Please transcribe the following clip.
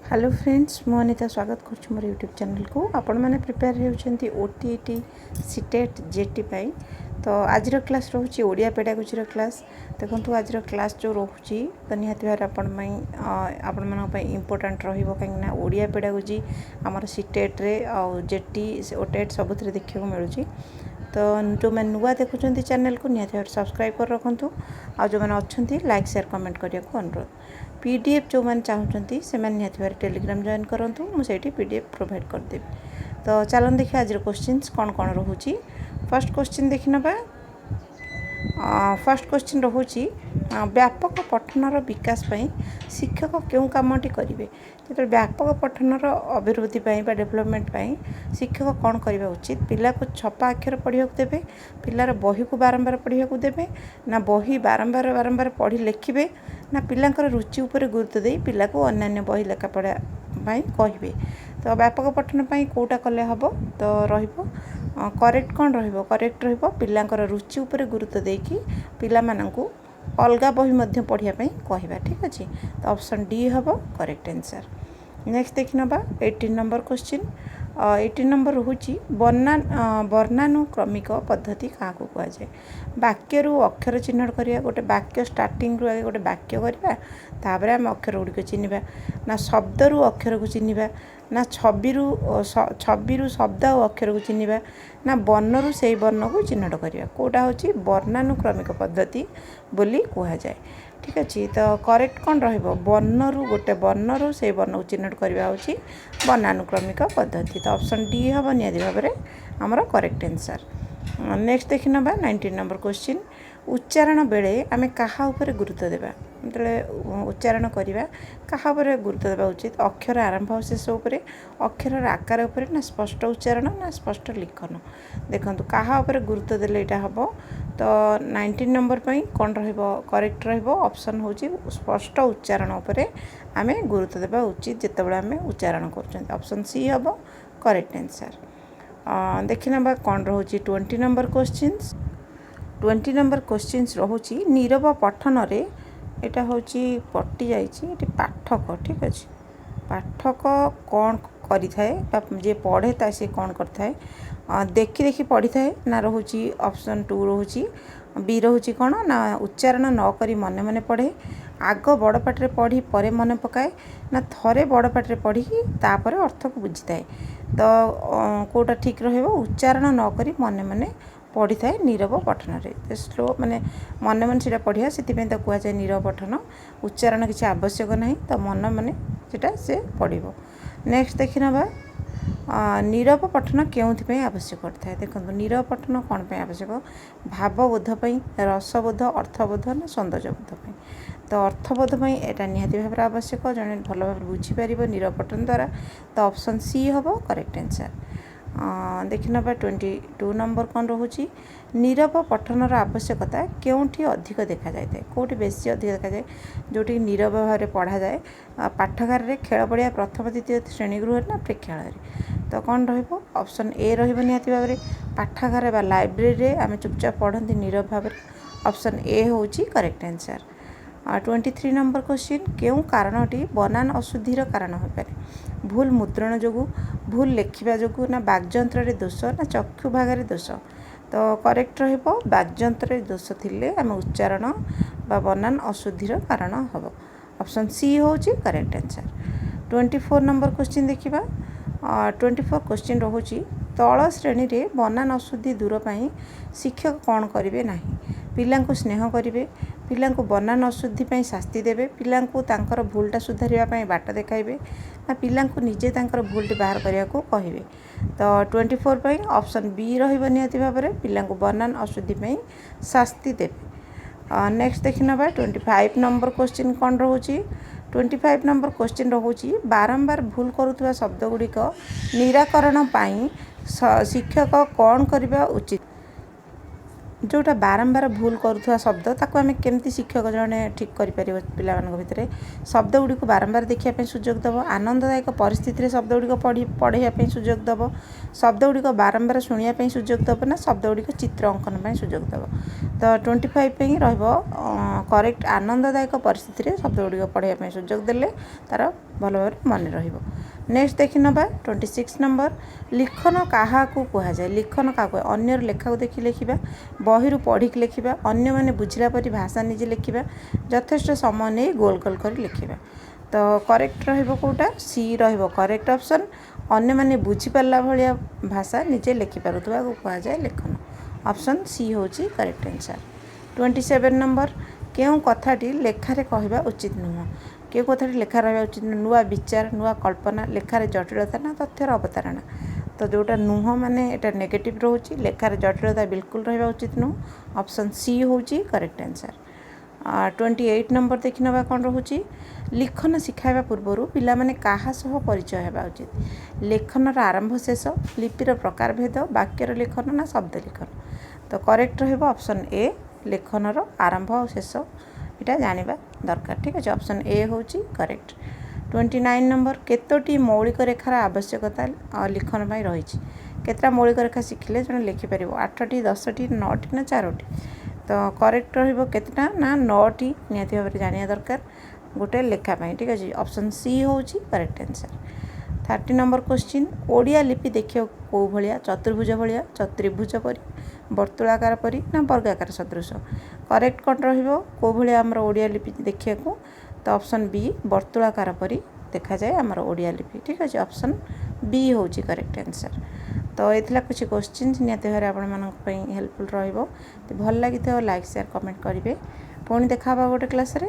Hello friends, ମୁଁ ଅନିତା ସ୍ୱାଗତ କରୁଛି ମୋର ୟୁଟ୍ୟୁବ୍ ଚ୍ୟାନେଲ୍କୁ। ଆପଣମାନେ ପ୍ରିପେୟାର ହେଉଛନ୍ତି ଓଟିଇଟି, ସିଟେଟ୍, ଜେଟି ପାଇଁ। ତ ଆଜିର କ୍ଲାସ୍ ରହୁଛି ଓଡ଼ିଆ ପେଡ଼ାଗୋଜିର କ୍ଲାସ୍। ଦେଖନ୍ତୁ, ଆଜିର କ୍ଲାସ୍ ଯେଉଁ ରହୁଛି ତ ନିହାତି ଭାବରେ ଆପଣ ପାଇଁ ଆପଣମାନଙ୍କ ପାଇଁ ଇମ୍ପୋର୍ଟାଣ୍ଟ ରହିବ, କାହିଁକିନା ଓଡ଼ିଆ ପେଡ଼ାଗୋଜି ଆମର ସିଟେଟ୍ରେ ଆଉ ଜେଟି, ଓଟେଟ୍ ସବୁଥିରେ ଦେଖିବାକୁ ମିଳୁଛି। ତ ଯେଉଁମାନେ ନୂଆ ଦେଖୁଛନ୍ତି ଚ୍ୟାନେଲ୍କୁ, ନିହାତି ଭାବରେ ସବସ୍କ୍ରାଇବ୍ କରି ରଖନ୍ତୁ ଆଉ ଯେଉଁମାନେ ଅଛନ୍ତି, ଲାଇକ୍, ସେୟାର, କମେଣ୍ଟ କରିବାକୁ ଅନୁରୋଧ। ପିଡିଏଫ୍ ଯେଉଁମାନେ ଚାହୁଁଛନ୍ତି, ସେମାନେ ନିହାତି ଭାବରେ ଟେଲିଗ୍ରାମ ଜଏନ୍ କରନ୍ତୁ। ମୁଁ ସେଇଠି ପିଡିଏଫ୍ ପ୍ରୋଭାଇଡ଼ କରିଦେବି। ତ ଚାଲନ୍ତୁ ଦେଖିବା ଆଜିର କୋଶ୍ଚିନ୍ସ କ'ଣ କ'ଣ ରହୁଛି। ଫାର୍ଷ୍ଟ କୋଶ୍ଚିନ୍ ଦେଖିନେବା। ଫାର୍ଷ୍ଟ କୋଶ୍ଚିନ୍ ରହୁଛି, ବ୍ୟାପକ ପଠନର ବିକାଶ ପାଇଁ ଶିକ୍ଷକ କେଉଁ କାମଟି କରିବେ? ଯେତେବେଳେ ବ୍ୟାପକ ପଠନର ଅଭିବୃଦ୍ଧି ପାଇଁ ବା ଡେଭଲପମେଣ୍ଟ ପାଇଁ ଶିକ୍ଷକ କ'ଣ କରିବା ଉଚିତ? ପିଲାକୁ ଛପା ଅକ୍ଷର ପଢ଼ିବାକୁ ଦେବେ, ପିଲାର ବହିକୁ ବାରମ୍ବାର ପଢ଼ିବାକୁ ଦେବେ, ନା ବହି ବାରମ୍ବାର ବାରମ୍ବାର ପଢ଼ି ଲେଖିବେ, ନା ପିଲାଙ୍କର ରୁଚି ଉପରେ ଗୁରୁତ୍ୱ ଦେଇ ପିଲାକୁ ଅନ୍ୟାନ୍ୟ ବହି ଲେଖା ପଢ଼ା ପାଇଁ କହିବେ? ତ ବ୍ୟାପକ ପଠନ ପାଇଁ କେଉଁଟା କଲେ ହେବ? ତ ରହିବ କରେକ୍ଟ କ'ଣ ରହିବ? କରେକ୍ଟ ରହିବ ପିଲାଙ୍କର ରୁଚି ଉପରେ ଗୁରୁତ୍ୱ ଦେଇକି ପିଲାମାନଙ୍କୁ ଅଲଗା ବହି ମଧ୍ୟ ପଢ଼ିବା ପାଇଁ କହିବା। ଠିକ୍ ଅଛି, ତ ଅପସନ୍ ଡି ହେବ କରେକ୍ଟ ଆନ୍ସର୍। ନେକ୍ସଟ ଦେଖିନେବା 18 ନମ୍ବର କୋଶ୍ଚିନ୍। 18 ନମ୍ବର ରହୁଛି, ବର୍ଣ୍ଣାନୁକ୍ରମିକ ପଦ୍ଧତି କାହାକୁ କୁହାଯାଏ? ବାକ୍ୟରୁ ଅକ୍ଷର ଚିହ୍ନଟ କରିବା। ଗୋଟେ ବାକ୍ୟ ଷ୍ଟାର୍ଟିଂରୁ ଆଗେ ଗୋଟେ ବାକ୍ୟ କରିବା, ତାପରେ ଆମେ ଅକ୍ଷର ଗୁଡ଼ିକ ଚିହ୍ନିବା, ନା ଶବ୍ଦରୁ ଅକ୍ଷରକୁ ଚିହ୍ନିବା, ନା ଛବିରୁ ଶବ୍ଦ ଆଉ ଅକ୍ଷରକୁ ଚିହ୍ନିବା, ନା ବର୍ଣ୍ଣରୁ ସେଇ ବର୍ଣ୍ଣକୁ ଚିହ୍ନଟ କରିବା? କେଉଁଟା ହେଉଛି ବର୍ଣ୍ଣାନୁକ୍ରମିକ ପଦ୍ଧତି ବୋଲି କୁହାଯାଏ? ଠିକ୍ ଅଛି, ତ କରେକ୍ଟ କ'ଣ ରହିବ? ବର୍ଣ୍ଣରୁ, ଗୋଟେ ବର୍ଣ୍ଣରୁ ସେଇ ବର୍ଣ୍ଣକୁ ଚିହ୍ନଟ କରିବା ହେଉଛି ବର୍ଣ୍ଣାନୁକ୍ରମିକ ପଦ୍ଧତି। ତ ଅପସନ୍ ଡି ହେବ ନିହାତି ଭାବରେ ଆମର କରେକ୍ଟ ଆନ୍ସର୍। ନେକ୍ସଟ ଦେଖିନେବା 19 ନମ୍ବର କୋଶ୍ଚିନ୍। ଉଚ୍ଚାରଣ ବେଳେ ଆମେ କାହା ଉପରେ ଗୁରୁତ୍ୱ ଦେବା? ଯେତେବେଳେ ଉଚ୍ଚାରଣ କରିବା, କାହା ଉପରେ ଗୁରୁତ୍ୱ ଦେବା ଉଚିତ? ଅକ୍ଷର ଆରମ୍ଭ ଆଉ ଶେଷ ଉପରେ, ଅକ୍ଷରର ଆକାର ଉପରେ, ନା ସ୍ପଷ୍ଟ ଉଚ୍ଚାରଣ, ନା ସ୍ପଷ୍ଟ ଲିଖନ? ଦେଖନ୍ତୁ, କାହା ଉପରେ ଗୁରୁତ୍ୱ ଦେଲେ ଏଇଟା ହେବ? ତ 19 ନମ୍ବର ପାଇଁ କ'ଣ ରହିବ? କରେକ୍ଟ ରହିବ ଅପସନ୍ ହେଉଛି ସ୍ପଷ୍ଟ ଉଚ୍ଚାରଣ ଉପରେ ଆମେ ଗୁରୁତ୍ୱ ଦେବା ଉଚିତ ଯେତେବେଳେ ଆମେ ଉଚ୍ଚାରଣ କରୁଛନ୍ତି। ଅପସନ୍ ସି ହେବ କରେକ୍ଟ ଆନ୍ସର୍। ଦେଖିନେବା କ'ଣ ରହୁଛି 20 number questions. 20 number questions ରହୁଛି, ନୀରବ ପଠନରେ, ଏଇଟା ହେଉଛି କଟି ଯାଇଛି ଏଠି, ପାଠକ, ଠିକ୍ ଅଛି, ପାଠକ କ'ଣ କରିଥାଏ ବା ଯିଏ ପଢ଼େ ତା ସିଏ କ'ଣ କରିଥାଏ? ଦେଖି ଦେଖି ପଢ଼ିଥାଏ, ନା ରହୁଛି ଅପସନ୍ ଟୁ ରହୁଛି, ବି ରହୁଛି କ'ଣ ନା ଉଚ୍ଚାରଣ ନ କରି ମନେ ମନେ ପଢ଼େ, ଆଗ ବଡ଼ ପାଟିରେ ପଢ଼ି ପରେ ମନେ ପକାଏ, ନା ଥରେ ବଡ଼ ପାଟିରେ ପଢ଼ିକି ତାପରେ ଅର୍ଥକୁ ବୁଝିଥାଏ? ତ କେଉଁଟା ଠିକ୍ ରହିବ? ଉଚ୍ଚାରଣ ନ କରି ମନେ ମନେ ପଢ଼ିଥାଏ ନୀରବ ପଠନରେ। ସ୍ଲୋ ମାନେ ମନେ ମନେ ସେଇଟା ପଢ଼ିବା, ସେଥିପାଇଁ ତାକୁ କୁହାଯାଏ ନୀରବ ପଠନ। ଉଚ୍ଚାରଣ କିଛି ଆବଶ୍ୟକ ନାହିଁ, ତ ମନେ ମନେ ସେଇଟା ସେ ପଢ଼ିବ। ନେକ୍ସଟ ଦେଖିନେବା, ନୀରବ ପଠନ କେଉଁଥିପାଇଁ ଆବଶ୍ୟକ କରିଥାଏ? ଦେଖନ୍ତୁ, ନୀରବ ପଠନ କ'ଣ ପାଇଁ ଆବଶ୍ୟକ? ଭାବବୋଧ ପାଇଁ, ରସବୋଧ, ଅର୍ଥବୋଧ ନା ସୌନ୍ଦର୍ଯ୍ୟବୋଧ ପାଇଁ? ତ ଅର୍ଥବୋଧ ପାଇଁ ଏଇଟା ନିହାତି ଭାବରେ ଆବଶ୍ୟକ। ଜଣେ ଭଲ ଭାବରେ ବୁଝିପାରିବ ନୀରବ ପଠନ ଦ୍ୱାରା। ତ ଅପସନ୍ ସି ହେବ କରେକ୍ଟ ଆନ୍ସର୍। ଦେଖିନେବା 22 ନମ୍ବର କ'ଣ ରହୁଛି। ନୀରବ ପଠନର ଆବଶ୍ୟକତା କେଉଁଠି ଅଧିକ ଦେଖାଯାଇଥାଏ? କେଉଁଠି ବେଶୀ ଅଧିକ ଦେଖାଯାଏ, ଯେଉଁଠି ନୀରବ ଭାବରେ ପଢ଼ାଯାଏ? ପାଠାଗାରରେ, ଖେଳ ପଡ଼ିଆ, ପ୍ରଥମ ଦ୍ୱିତୀୟ ଶ୍ରେଣୀ ଗୃହରେ ନା ପ୍ରେକ୍ଷାଳୟରେ? ତ କ'ଣ ରହିବ? ଅପସନ୍ ଏ ରହିବ ନିହାତି ଭାବରେ। ପାଠାଗାର ବା ଲାଇବ୍ରେରୀରେ ଆମେ ଚୁପଚାପ ପଢ଼ନ୍ତି ନୀରବ ଭାବରେ। ଅପସନ୍ ଏ ହେଉଛି କରେକ୍ଟ ଆନ୍ସର୍। 23 number question, କେଉଁ କାରଣଟି ବନାନ ଅଶୁଦ୍ଧିର କାରଣ ହୋଇପାରେ? ଭୁଲ ମୁଦ୍ରଣ ଯୋଗୁଁ, ଭୁଲ ଲେଖିବା ଯୋଗୁଁ, ନା ବାକ୍ଯନ୍ତ୍ରରେ ଦୋଷ, ନା ଚକ୍ଷୁ ଭାଗରେ ଦୋଷ? ତ କରେକ୍ଟ ରହିବ ବାକ୍ଯନ୍ତ୍ରରେ ଦୋଷ ଥିଲେ ଆମେ ଉଚ୍ଚାରଣ ବା ବନାନ ଅଶୁଦ୍ଧିର କାରଣ ହେବ। ଅପସନ୍ ସି ହେଉଛି କରେକ୍ଟ ଆନ୍ସର୍। 24 ନମ୍ବର କୋଶ୍ଚିନ୍ ଦେଖିବା। 24 କୋଶ୍ଚିନ୍ ରହୁଛି, ତଳ ଶ୍ରେଣୀରେ ବନାନ ଅଶୁଦ୍ଧି ଦୂର ପାଇଁ ଶିକ୍ଷକ କ'ଣ କରିବେ ନାହିଁ? ପିଲାଙ୍କୁ ସ୍ନେହ କରିବେ, ପିଲାଙ୍କୁ ବନାନ ଅଶୁଦ୍ଧି ପାଇଁ ଶାସ୍ତି ଦେବେ, ପିଲାଙ୍କୁ ତାଙ୍କର ଭୁଲଟା ସୁଧାରିବା ପାଇଁ ବାଟ ଦେଖାଇବେ, ନା ପିଲାଙ୍କୁ ନିଜେ ତାଙ୍କର ଭୁଲଟି ବାହାର କରିବାକୁ କହିବେ? ତ 24 ପାଇଁ ଅପସନ୍ ବି ରହିବ ନିହାତି ଭାବରେ, ପିଲାଙ୍କୁ ବନାନ ଅଶୁଦ୍ଧି ପାଇଁ ଶାସ୍ତି ଦେବେ। ନେକ୍ସଟ ଦେଖିନେବା 25 ନମ୍ବର କୋଶ୍ଚିନ୍ କ'ଣ ରହୁଛି। 25 ନମ୍ବର କୋଶ୍ଚିନ୍ ରହୁଛି, ବାରମ୍ବାର ଭୁଲ କରୁଥିବା ଶବ୍ଦ ଗୁଡ଼ିକ ନିରାକରଣ ପାଇଁ ଶିକ୍ଷକ କ'ଣ କରିବା ଉଚିତ? ଯେଉଁଟା ବାରମ୍ବାର ଭୁଲ କରୁଥିବା ଶବ୍ଦ, ତାକୁ ଆମେ କେମିତି ଶିକ୍ଷକ ଜଣେ ଠିକ୍ କରିପାରିବ ପିଲାମାନଙ୍କ ଭିତରେ? ଶବ୍ଦ ଗୁଡ଼ିକୁ ବାରମ୍ବାର ଦେଖିବା ପାଇଁ ସୁଯୋଗ ଦେବ, ଆନନ୍ଦଦାୟକ ପରିସ୍ଥିତିରେ ଶବ୍ଦ ଗୁଡ଼ିକ ପଢ଼େଇବା ପାଇଁ ସୁଯୋଗ ଦେବ, ଶବ୍ଦ ଗୁଡ଼ିକ ବାରମ୍ବାର ଶୁଣିବା ପାଇଁ ସୁଯୋଗ ଦେବ ନା ଶବ୍ଦ ଗୁଡ଼ିକ ଚିତ୍ର ଅଙ୍କନ ପାଇଁ ସୁଯୋଗ ଦେବ? ତ 25 ପାଇଁ ରହିବ କରେକ୍ଟ, ଆନନ୍ଦଦାୟକ ପରିସ୍ଥିତିରେ ଶବ୍ଦ ଗୁଡ଼ିକ ପଢ଼େଇବା ପାଇଁ ସୁଯୋଗ ଦେଲେ ତା'ର ଭଲ ଭାବରେ ମନେ ରହିବ। ନେକ୍ସଟ ଦେଖିନେବା 26 ନମ୍ବର। ଲିଖନ କାହାକୁ କୁହାଯାଏ? ଲିଖନ କାହାକୁ? ଅନ୍ୟର ଲେଖାକୁ ଦେଖି ଲେଖିବା, ବହିରୁ ପଢ଼ିକି ଲେଖିବା, ଅନ୍ୟମାନେ ବୁଝିଲା ପରି ଭାଷା ନିଜେ ଲେଖିବା, ଯଥେଷ୍ଟ ସମୟ ନେଇ ଗୋଲ ଗୋଲ କରି ଲେଖିବା। ତ କରେକ୍ଟ ରହିବ କେଉଁଟା? ସି ରହିବ କରେକ୍ଟ ଅପସନ୍। ଅନ୍ୟମାନେ ବୁଝିପାରିଲା ଭଳିଆ ଭାଷା ନିଜେ ଲେଖିପାରୁଥିବାକୁ କୁହାଯାଏ ଲେଖନ। ଅପସନ୍ ସି ହେଉଛି କରେକ୍ଟ ଆନ୍ସର୍। 27 ନମ୍ବର, କେଉଁ କଥାଟି ଲେଖାରେ କହିବା ଉଚିତ ନୁହଁ? କେଉଁ କଥାଟି ଲେଖା ରହିବା ଉଚିତ ନୁହଁ? ନୂଆ ବିଚାର, ନୂଆ କଳ୍ପନା, ଲେଖାରେ ଜଟିଳତା ନା ତଥ୍ୟର ଅବତାରଣା? ତ ଯେଉଁଟା ନୁହଁ, ମାନେ ଏଇଟା ନେଗେଟିଭ୍ ରହୁଛି। ଲେଖାରେ ଜଟିଳତା ବିଲକୁଲ ରହିବା ଉଚିତ ନୁହଁ। ଅପସନ୍ ସି ହେଉଛି କରେକ୍ଟ ଆନ୍ସର୍। 28 ନମ୍ବର ଦେଖିନେବା କ'ଣ ରହୁଛି। ଲିଖନ ଶିଖାଇବା ପୂର୍ବରୁ ପିଲାମାନେ କାହା ସହ ପରିଚୟ ହେବା ଉଚିତ? ଲେଖନର ଆରମ୍ଭ ଶେଷ, ଲିପିର ପ୍ରକାରଭେଦ, ବାକ୍ୟର ଲେଖନ ନା ଶବ୍ଦ ଲିଖନ? ତ କରେକ୍ଟ ରହିବ ଅପସନ୍ ଏ, ଲେଖନର ଆରମ୍ଭ ଆଉ ଶେଷ ଏଇଟା ଜାଣିବା ଦରକାର। ଠିକ୍ ଅଛି, ଅପସନ୍ ଏ ହେଉଛି କରେକ୍ଟ। 29 ନମ୍ବର, କେତୋଟି ମୌଳିକ ରେଖାର ଆବଶ୍ୟକତା ଲିଖନ ପାଇଁ ରହିଛି? କେତେଟା ମୌଳିକ ରେଖା ଶିଖିଲେ ଜଣେ ଲେଖିପାରିବ? ଆଠଟି, 10ଟି, ନଅଟି ନା ଚାରୋଟି? ତ କରେକ୍ଟ ରହିବ କେତେଟା ନା ନଅଟି ନିହାତି ଭାବରେ ଜାଣିବା ଦରକାର ଗୋଟେ ଲେଖା ପାଇଁ। ଠିକ୍ ଅଛି, ଅପସନ୍ ସି ହେଉଛି correct answer. 30 number question, Odia ଲିପି ଦେଖିବାକୁ କେଉଁ ଭଳିଆ? ଚତୁର୍ଭୁଜ ଭଳିଆ, ତ୍ରିଭୁଜ ପରି, ବର୍ତ୍ତୁଳାକାର ପରି ନା ବର୍ଗାକାର ସଦୃଶ? କରେକ୍ଟ କ'ଣ ରହିବ? କେଉଁ ଭଳିଆ ଆମର ଓଡ଼ିଆ ଲିପି ଦେଖିବାକୁ? ତ ଅପସନ୍ ବି, ବର୍ତ୍ତୁଳାକାର ପରି ଦେଖାଯାଏ ଆମର ଓଡ଼ିଆ ଲିପି। ଠିକ୍ ଅଛି, ଅପସନ୍ ବି ହେଉଛି କରେକ୍ଟ ଆନ୍ସର୍। ତ ଏ ଥିଲା କିଛି କୋଶ୍ଚିନ୍ସ, ନିହାତି ଭାବରେ ଆପଣମାନଙ୍କ ପାଇଁ ହେଲ୍ପଫୁଲ୍ ରହିବ। ଭଲ ଲାଗିଥିବ, ଲାଇକ୍, ସେୟାର, କମେଣ୍ଟ କରିବେ। ପୁଣି ଦେଖା ହେବା ଗୋଟେ କ୍ଲାସ୍ରେ।